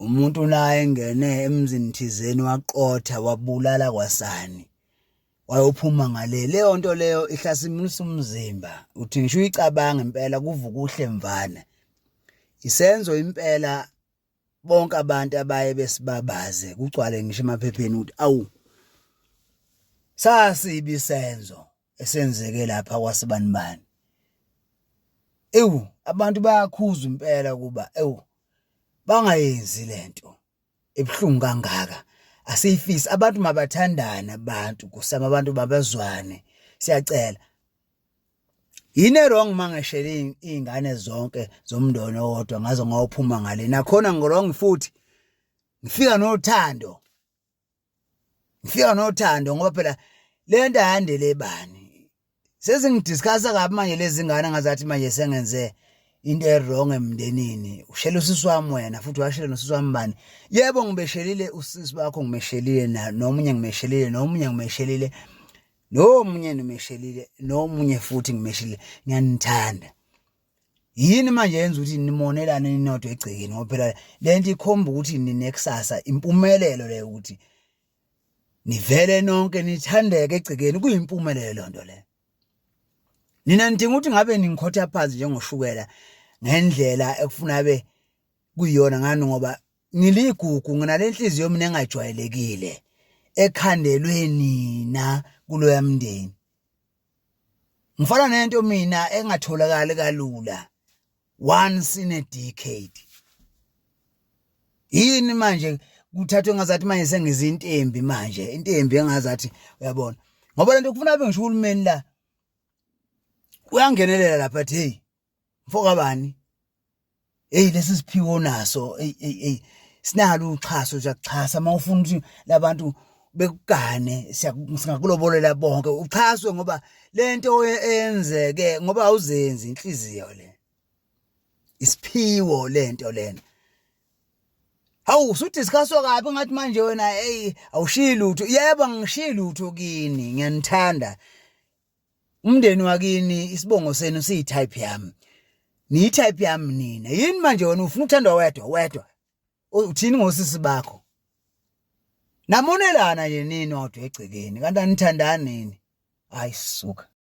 Umuntu naye engene emzini thizeni waqotha wabulala kwasani. Wayophuma ngale leyo nto leyo ihlasimulisa umzimba. Uthi ngisho uyicabanga impela kuvuka uhle mvana. Isenzo impela bonke abantu abaye besibabaze kugcwale ngisho emaphepheni ukuthi awu sasibi isenzo esenzeke lapha kwasibanibani. Ewu abantu bayakhuzwa impela ukuba ewu bangayenzi lento ebuhlungu kangaka. Asiyifisi abantu mabathandane abantu kusama abantu babazwane siyacela. Yini e-wrong uma ngeshela iy'ngane zonke zomndeni owodwa ngaze ngayophuma ngale nakhona ngi-wrong futhi ngifika nothando ngifika nothando ngoba phela le nto ayandele bani sezingidiscussa kabi manje lezi ngane ngazathi manje sengenze into e-wrong emndenini ushela usisi wami wena futhi washela nosisi wami bani yebo ngibeshelile usisi bakho ngimeshelile nomunye ngimeshelile nomunye ngimeshelile nomunye nimeshelile nomunye futhi ngimeshelile ngiyanithanda yini manje yenza ukuthi nimonelane ninodwa egcekeni ngoba phela lento ikhomba ukuthi ninekusasa impumelelo leyo ukuthi nivele nonke nithandeke egcekeni kuyimpumelelo lonto leyo nina nidinga ukuthi ngabe ningikhotha phansi njengoshukela ngendlela ekufuna be kuyiyona ngani ngoba ngiligugu nginalenhliziyo mina engajwayelekile ekhandelwe nina kuloya mndeni ngifana nento mina engatholakali kalula once in a decade yini manje kuthathwe ngazathi manje sengizintembi manje intembi engazathi uyabona ngoba lento kufuna abe ngisho uhulumeni la uyangenelela lapha athi hey mfoka bani hey lesi siphiwo naso hey hey hey sinalo uxhaso siyakuxhasa uma ufuna ukuthi labantu bekugane singakulobolela bonke uxhaswe ngoba lento eyenzeke ngoba awuzenzi inhliziyo le isiphiwo lento lena hawu usudiscusswa kabi ngathi manje wena hey awushiyi lutho yebo angishiyi lutho kini ngiyanithanda Umndeni wakini isibongo senu siyi type yami. Niyi type yami nina. Yini manje wena ufuna ukuthandwa wedwa wedwa? Uthini ngosisi bakho? Namonelana nje nini odwa egcekeni kanti anithandani nini? Hayi suka.